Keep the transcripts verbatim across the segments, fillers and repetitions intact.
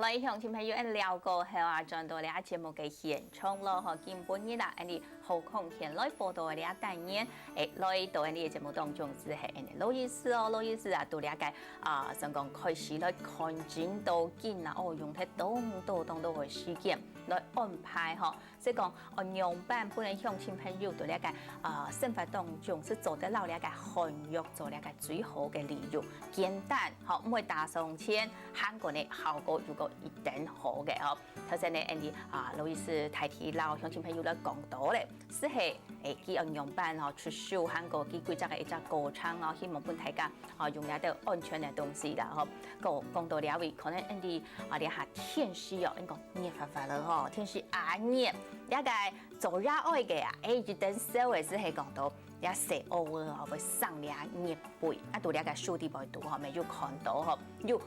來，鄉親朋友，恁尞過後啊，轉到這節目个現場咯，吼，今晡日啊，恁呢好空閒來報到這單元，誒，來到恁呢个節目當中，就係恁呢羅醫師哦，羅醫師啊，對這个啊，算講開始來看診到今啊，哦，用忒當多當多个時間來安排吼， 所以講，哦，仰般分人鄉親朋友對這个，呃，生活當中係做得摎這个漢藥做這个最好个利用，簡單，吼，毋會打傷錢，還過呢，效果又過一等好个哦。頭先呢，恁呢，啊，羅醫師大體摎鄉親朋友來講到咧，就係，誒，佢愛仰般吼，出手，還過佢規則个一隻過程哦，希望分大家 哦，用這兜安全个東西啦，吼。講，講到這位，可能恁呢，啊，這下天時哦，恁講熱發發了吼，天時恁熱，這个做爺哀个啊，誒，一等燒个就係講到，這細阿哥哦，會生這熱痱，啊，對這个書裡背肚吼，乜有看到吼，有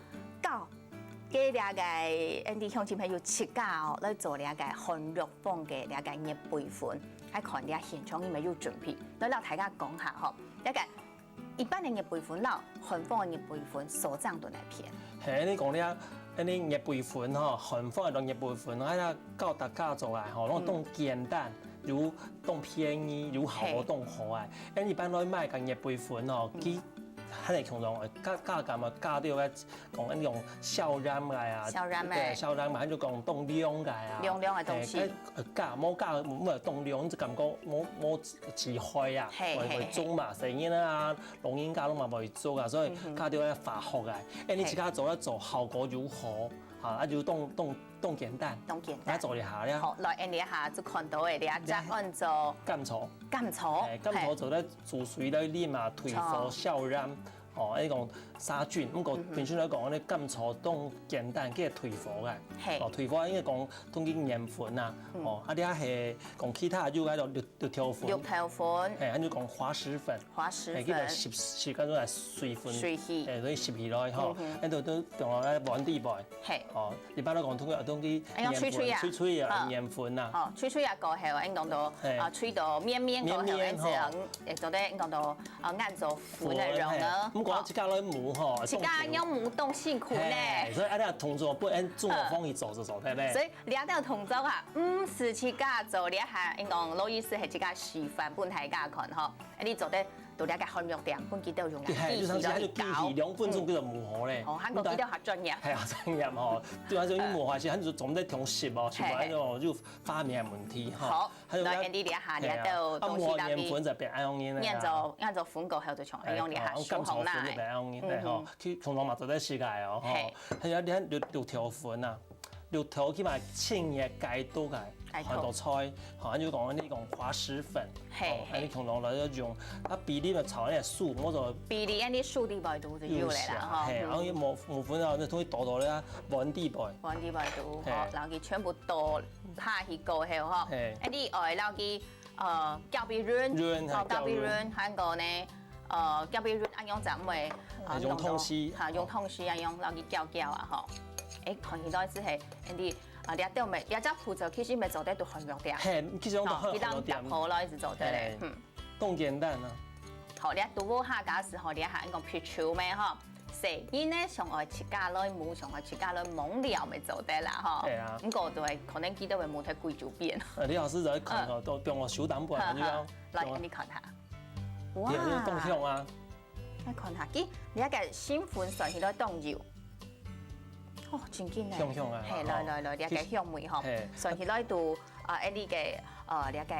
教，該這个，恁呢鄉親朋友自家哦，來做這个漢藥方个這个熱痱粉，還看這現場有無有準備，來摎大家講下吼，這个 一般个熱痱粉摎漢方个熱痱粉所長在哪片？係，你講了，恁呢熱痱粉吼，漢方个熱痱粉，啊，教大家做來吼，攏當簡單，又當便宜，又效果當好啊。恁一般來買个熱痱粉吼，佢還係常常會加加減啊，加到个講恁種消炎个啊，消炎个。對，消炎个，還就講當涼个啊，涼涼个東西。誒，加無加，無當涼，就感覺無無 自害啊，嘿，會會中嘛，細人啊，老人家攏嘛會中啊，所以較多愛化學啊。哎，你自家做一做，效果如何？啊，啊就當當當簡單，當簡單，做一下了。好，來，恁呢下就看到个，這隻安做甘草，甘草，哎，甘草做得煮水來啉啊，退火消炎。 哦，你講殺菌，毋過平常來講，你甘草當簡單，佢退火个。嘿，哦，退火應該講通過鹽分啊，哦，啊，你還係講其他有該種綠綠豆粉，綠豆粉，嘿，還有講滑石粉，滑石粉，嘿，佢就濕濕乾出來水分，水氣，嘿，所以濕起來吼，嗯哼，哎，都都用來碗底背，嘿，哦，一般來講通過通過哎，用吹吹啊，鹽分，吹吹啊，嗯，鹽分啊，哦，吹吹啊過後，應該講到啊，吹到綿綿過後，綿綿吼，會做得應該講到啊，按做 粉个用呢。毋過自家來磨吼，自家用磨當辛苦呢。嘿，所以啊，你動作不能中了風一走就走，對不對？所以這兜動作啊，毋使自家做，這下應該講羅醫師係自家示範分大家看吼。你做得到這个漢藥店，分佢兜用啊，嘿，就像係佢機器兩分鐘佢就磨好咧。哦，還過佢兜較專業。嘿，較專業吼，對啊，所以磨下去，佢就總在同時哦，是吧？就發明問題吼。好，還有 來，恁呢這下，這兜東西啊，磨鹽粉就變恁樣呢，按做按做粉過後就像恁樣這下，哦，甘草粉就變恁樣呢，吼，佢通常嘛做得食个哦，吼，還有這綠綠豆粉啊，綠豆佢嘛清熱解毒个，很多菜，吼，就講你講滑石粉，嘿，哦，你通常來就用，啊，比例嘛炒那个素，我說比例恁呢素裡背肚就有了啦，吼，嘿，然後磨磨粉啊，那東西倒倒咧，碗底背，碗底背肚，吼，然後佢全部倒 下去過後吼，嘿，啊，你愛摎佢呃攪畀勻，勻，哦，攪畀勻，還過呢，呃，攪畀勻，恁樣正毋會，呃，用湯匙，哈，用湯匙恁樣摎佢攪攪啊吼。誒，看起來就係，恁呢，啊，這兜乜，這隻步驟其實乜做得到漢藥店，嘿，其實用到漢藥店，哦，佢當入口咯，一直做得咧，嗯。 當簡單啊。好，這下肚下假使吼，這下講皮球咩吼，細人呢想愛自家來摸，想愛自家來摸了乜做得啦吼。對啊。毋過對，可能佢兜會摸忒幾周遍。呃，李老師在看吼，都幫我手淡薄仔，你講，來，你看下。哇，你看下，佢，你个成分算起來當幼。 哦，真緊呢。香香啊，嘿，來來來，這个香味吼，嘿，算起來都，呃，恁呢个，呃，這个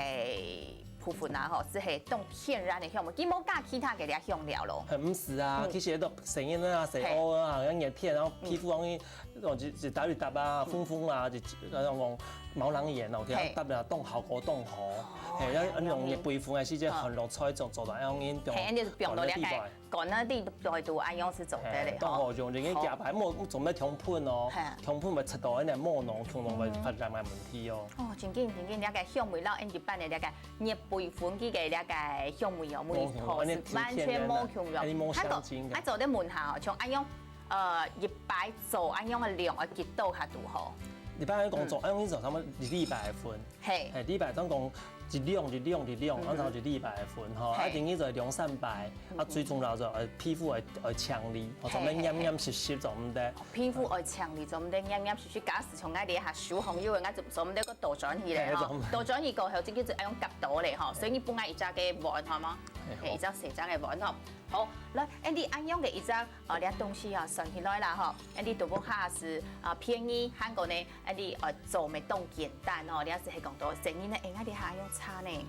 部分啊吼，就係當天然个香味，佢無加其他个這香料咯。毋係啊，其實都細人啊，細人啊，好像熱天，然後皮膚容易，哦，就就打一打啊，紅紅啊，就那種毛囊炎哦，給佢打了當好，當好，嘿，那那種熱皮膚啊，係一個很落菜做做到，然後你嘿，恁呢就放到這个 管仔裡背肚恁樣係做得个吼。當好用，人家夾牌，莫做咩通噴哦，通噴會出到恁樣毛囊，通常會發炎个問題哦。哦，真緊真緊，這个香味摎𠊎一般个這个熱皮膚佢个這个香味哦，味道係完全無共樣。還做得問下哦，像恁樣，呃，一擺做恁樣个量愛幾多下肚好？一般來講做恁樣做，差不多一禮拜份。 嘿，嘿，禮拜當講一兩一兩一兩，嗯哼。然後一禮拜个份吼，嘿。啊，定期就兩三擺，啊，嗯哼。最重要就，呃，皮膚愛，愛淨俐，吼，做毋得黏黏濕濕，做毋得。皮膚愛淨俐，做毋得黏黏濕濕，假使像𠊎這下手項有个，𠊎就做毋得个倒轉去咧吼，嘿，做毋得。倒轉去過後，這个就愛用夾刀咧吼，所以你分𠊎一隻个碗好無？嘿，好。嘿，一隻細隻个碗吼。好，來，恁樣恁樣个一隻，呃，這東西啊，算起來啦吼，恁樣都無下是，啊，便宜，還過呢， 恁樣，呃，做乜當簡單哦，你也係講到生理呢，哎，𠊎這下用茶呢，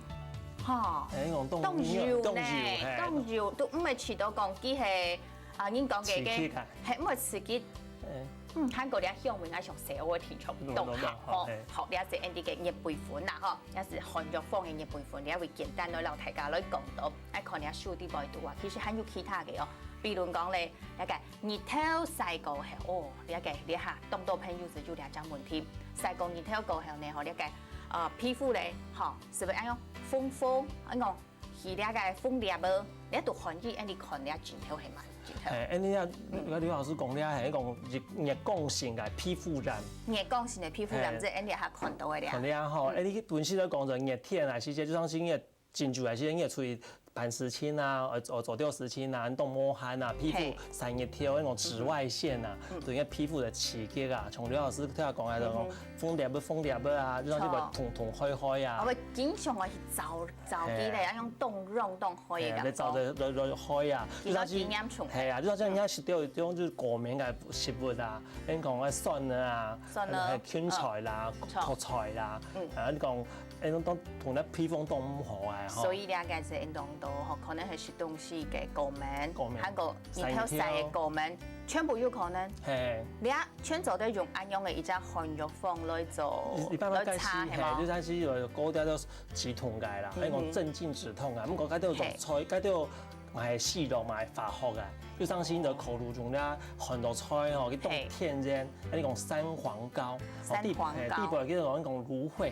吼，哎，講當當油呢，當油，嘿。當油，都毋會試到講佢係，啊，人講个个，刺激啊。嘿，毋會刺激。哎。嗯，還過這香味，𠊎想西歐个天窗當好，當好，嘿。好，這係恁樣个熱痱粉啦，吼，這係漢藥房个熱痱粉，這位簡單來摎大家來講到，愛看這手底背肚啊，其實還有其他个哦，比如講咧，這个 日頭曬過後，哦，這个這下當多朋友就有這隻問題，曬過日頭過後呢，吼，這个，呃，皮膚咧，吼，係毋係恁樣紅紅，恁樣起這个紅粒仔，你都可以恁樣看這症頭係麼症頭？哎，恁樣啊，嗯。劉老師講這係講一，一種性个皮膚炎。一種性个皮膚炎，嘿。這恁樣下看到个咧。看這吼，嗯。哎，你本身來講就熱天啊，時節就像是熱 真久啊，時間也處於辦事情啊，呃，做，做掉事情啊，當無閒啊，皮膚嘿。曬日頭，那種紫外線啊，嗯。對該皮膚个刺激啊，像劉老師頭下講个，那種嗯哼。紅粒仔、紅粒仔啊，就像這个好。痛痛開開啊。哦，會經常會去燥，燥起來，嘿。啊，用凍融凍開个感覺。嘿，你燥得，得，得開啊，其實就像是，真嚴重。嘿啊，就像人家食掉一種就是過敏个食物啊，你講个蒜啊，蒜啊，還有芹菜啦，嗯。韭菜啦，嗯。啊，你講 哎，攏，攏同該皮膚都毋好啊，吼。所以了解係應當多，吼，可能係食東西个過敏，過敏。還過日頭曬个過敏，全部有可能。嘿。你啊，全做得用恁樣个一隻漢藥房來做，一，一般來擦，係無？嘿，就像是有高壓个止痛个啦，嗯哼。還有鎮靜止痛啊，毋過該兜藥材，嘿。該兜 買西藥買化學个，就像是你个口腔中咧，很多菜吼，佢當天然，嘿。你講三黃膏，哦，三黃膏。第，嘿，第一步叫做講蘆薈，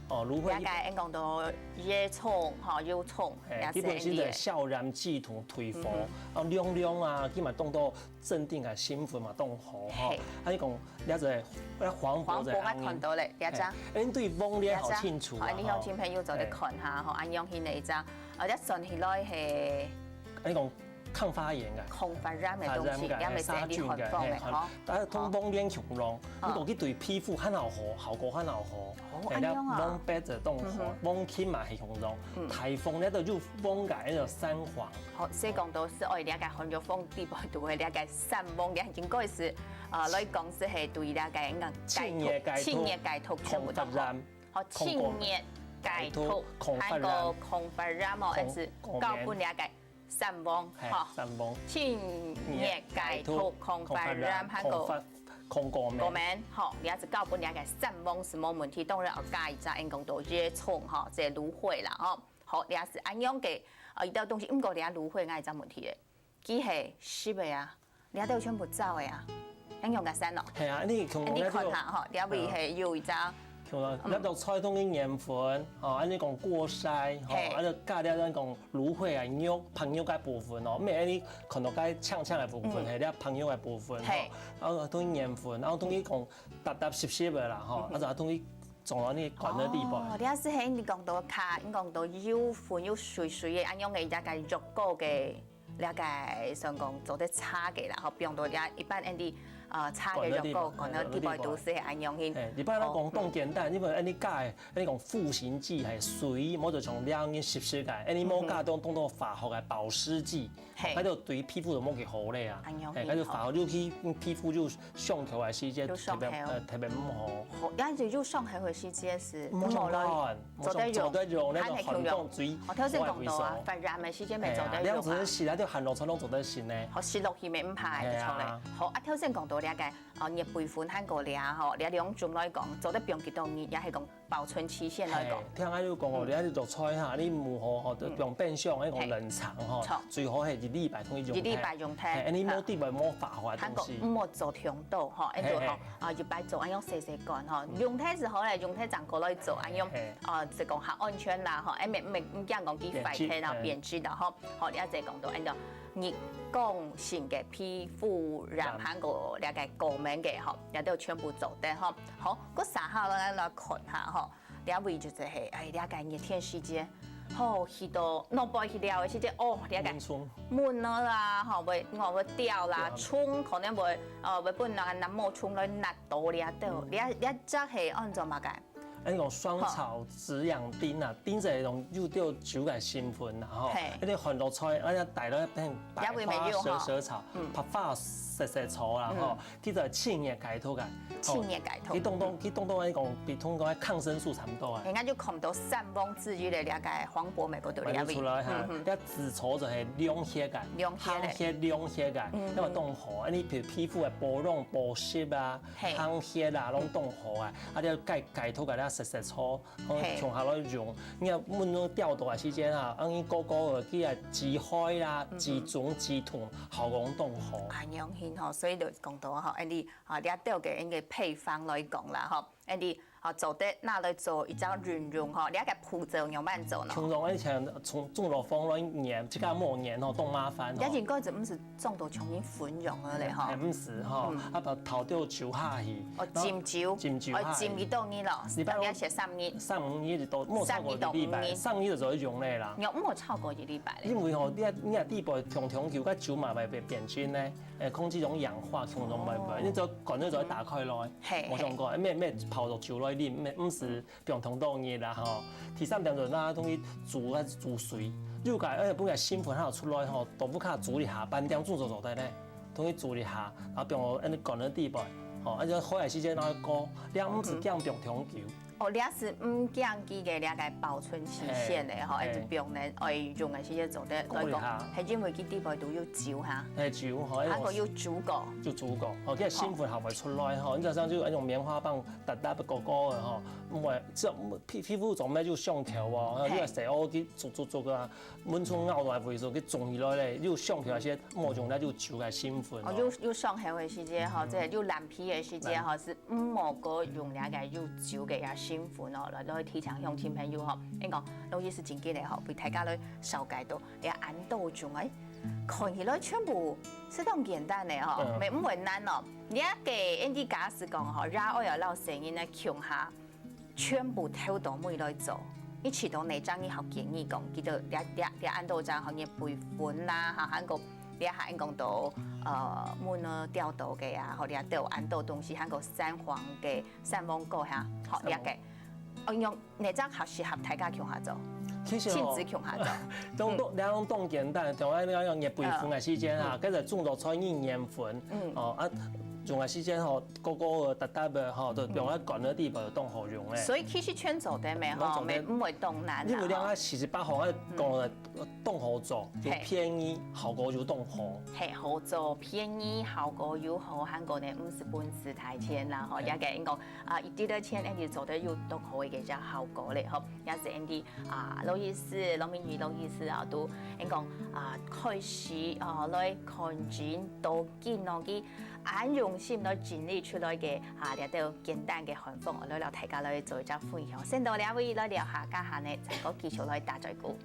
哦，蘆薈。了解，恁講到葉蔥吼，葉蔥，嘿，也係基本上就係消炎止痛退火，嗯哼。啊，涼涼啊，佢嘛當多鎮定啊，心情嘛當好吼。嘿。啊，你講，這隻，啊，黃柏就黃柏𠊎看到咧，這隻。嘿，哎，你對黃連好清楚啊，這隻。好，你鄉親朋友做得看下吼，恁樣形个一隻。 哦，這算起來係，你講抗發炎个，抗發炎个東西，發炎个，也係生理健康个，嘿，吼。但係通風連共樣，哦。你講佢對皮膚還好好，效果還好好。哦，嘿，恁樣啊。這黃柏就當好，嗯哼。黃芩嘛係共樣，嗯。大風咧就有黃个，那個三黃。好，所以講到係愛了解漢藥房底背肚个了解三黃，這應該係，呃，來講係係對了解，應該清熱解毒，清熱解毒全部都好。抗發炎。 好，清熱解毒，抗發炎。還過抗發炎哦，抗，還係交分了解三黃，嘿，吼。三黃。清熱解毒，抗發炎，還過抗發，抗過敏。過敏，吼，你也係交分了解三黃係無問題，當然愛加一隻，應該都葉蔥，吼，這蘆薈啦，吼。好，你也係恁樣个，呃，一道東西，毋過你蘆薈，𠊎一隻問題咧。 佢係濕个啊，這兜全部燥个啊，恁樣个算咯。係啊，你像你看下吼，這位係有一隻，像啦，嗯。這兜菜當多鹽分，吼，恁樣講過曬，吼，嘿。啊，就加了恁講蘆薈啊，肉，白肉个部分哦，毋係恁樣看到該青青个部分，嗯。係這白肉个部分，嘿。吼，啊，當多鹽分，啊，當多講搭搭濕濕个啦，吼，嗯哼。啊，就當多種到你管个地方。哦，這係你講到較，你講到有粉有水水个，恁樣个，這个肉果个 了解，算講做得擦个啦，吼，放到這一般恁樣，呃，擦个藥膏，可能地方都係恁樣去。嘿，一般來講，當簡單，因為恁樣解，恁樣講賦形劑，嘿，水，或者像兩人濕濕个，恁樣無加當，當多化學个保濕劑，嘿。該就對皮膚就無幾好咧啊。恁樣嘿，該就化學就去皮膚就傷口啊，時節就傷口。特別，呃，特別毋好。好，也就有傷口个時節係，毋好來。 做得用，做得用，那種寒冬最，哦，頭先講到啊，發炎个時間乜做得用啊。哎呀，這樣子洗，那就寒落穿攏做得洗呢。好，洗落去乜毋怕，哎呀。就著咧。好，啊，頭先講到這个，哦，熱痱粉還過這吼，這兩種來講，做得放幾多日，也係講保存期限來講。嘿，聽下有講哦，嗯。這就做菜哈，你毋好吼，就放冰箱，嗯。那種冷藏吼，嘿。著。最好係一禮拜通一用。一禮拜用忒。嘿，你莫地方莫發壞東西。還過毋好做忒多吼，哎，就吼，嘿，嘿。啊，一擺做，恁樣洗洗乾吼，嗯。用忒就好咧，用忒正過來做，恁樣。嘿，嘿。 哦，就講較安全啦，吼，哎，毋，毋，毋驚講佢壞忒啦，變質，變質啦，吼。好，了解講到，恁樣日光性个皮膚炎，炎。還過了解過敏个，吼，這都全部做得，吼。好，該接下來來看下，吼，這位就係，哎，這个熱天時節，吼，去到外背去尞个時節，哦，這个蚊蟲。蚊仔啦，吼，會，哦，會叮啦，叮。蟲可能會，呃，會分人个蜊毛蟲來叮到這兜。嗯。這，這隻係安做麼个？恁講，霜草止癢叮啊，叮就係用有吊酒个成分啦，吼。嘿。一定寒落菜，哎呀，帶到一片白花蛇蛇草，嗯。白花蛇蛇草啦，吼。 佢就清熱解毒个。清熱解毒。佢當當，佢當當來講，比通講抗生素差毋多啊。人家就看到三分之一个這个黃柏梅个道理啊。出來哈，嗯哼。這紫草就係涼血个，涼血个。寒血涼血个，嗯哼。那麼當好，啊，你皮，皮膚个保養、保濕啊，嘿。寒血啊，攏當好啊。啊，你解，解毒个，你食食草， 哦，嘿。共下來用。你看，蚊仔叮到个時間啊，恁樣高高个，佢个止癢啦、嗯哼。止腫、止痛，效果當好。恁樣形吼，所以就講到吼，恁樣，啊，這兜个恁樣配方來講啦，吼，恁樣，啊，做得拿來做一隻運用吼，這个步驟仰般做呢？通常以前種，種落風來撿，這个無撿吼，當麻煩吼。這應該就毋係 種到像人粉樣个咧，吼。哎，毋係吼，嗯。啊，把頭吊酒下去，哦，然後浸酒，浸酒下去。哦，浸幾多日咯？你不要，大概係三日。三五日就到，莫超過一禮拜，三日到五日。三日就做得用咧啦。你莫超過一禮拜咧。因為吼，你啊，你啊，底背放長久，該酒嘛會變，變質呢，誒，空氣中氧化，通通會，會，哦。你就管子就會打開來，嘿，無相干，嘿。咩，咩泡落酒來啉，咩，毋係 放通多日啦吼。第三點就拿東西煮啊煮水，又个，哎，本來新粉還有出來吼，都毋好煮一下，半點鐘就做得咧，東西煮一下，然後放到恁樣管个底背，吼，啊，就好个時間拿去過，這毋係驚放通久。哦，這係毋驚佢个這个保存期限个吼，嘿，哎，就放咧，哎，用个時間做得來講，過一下。係因為佢底背都有酒哈，嘿，酒吼，還過有煮過。就煮過，吼，這新粉還會出來吼，你就像就用棉花棒 搭搭个高高个吼，毋會，這皮，皮膚上面有傷口哦，嘿。你个手哦，去捉捉捉啊，蚊蟲咬落來位置，去腫起來咧，有傷口那些，莫用那有酒个成分哦。哦，有，有傷口个時節吼，嗯。這有爛皮个時節吼，嗯。係毋好過用那个有酒个呀成分哦，來，來提倡鄉親朋友吼。恁樣講，羅醫師真緊个吼，為大家來紹介到，這恁多種个，看起來全部係當簡單个吼，嗯。毋會，毋會難哦。 這个Andy假使講吼，爺哀啊摎細人仔共下，全部偷到尾來做。你試著哪隻你好建議講，佢兜這，這，這恁多隻吼，你培訓啦，哈，還過這下恁講到，呃，蚊仔叮到个啊，吼，這兜恁多東西，還過散黃个、散黃果哈，吼，這个，哦，用 哪隻較適合大家共下做？其實哦，親子共下做。當，當，嗯。你講當簡單，像恁樣用熱培粉个時間啊，嗯。跟著種落菜用熱粉，嗯。哦，啊，用个時間吼，高高个、搭搭个吼，就用在管个地方就當好用咧。所以其實全做得咩吼，攏做得。毋會，毋會當難啦，因為你看吼。四十八項啊，嗯。講个當好做，又便宜，嘿。效果又當好。嘿，好做、便宜、效果又好，還過呢，毋使本事大錢啦，吼，嘿。也个應該 啊，一滴个錢，恁樣做得有當好个一个效果咧，吼。也係恁樣啊，羅醫師，羅明宇羅醫師啊，都恁講啊，開始啊，來看診到今哦，佢恁用心來整理出來个啊，這兜簡單个漢方，來摎大家來做一隻分享。先到這位，來尞下，等下呢，再過繼續來打嘴鼓。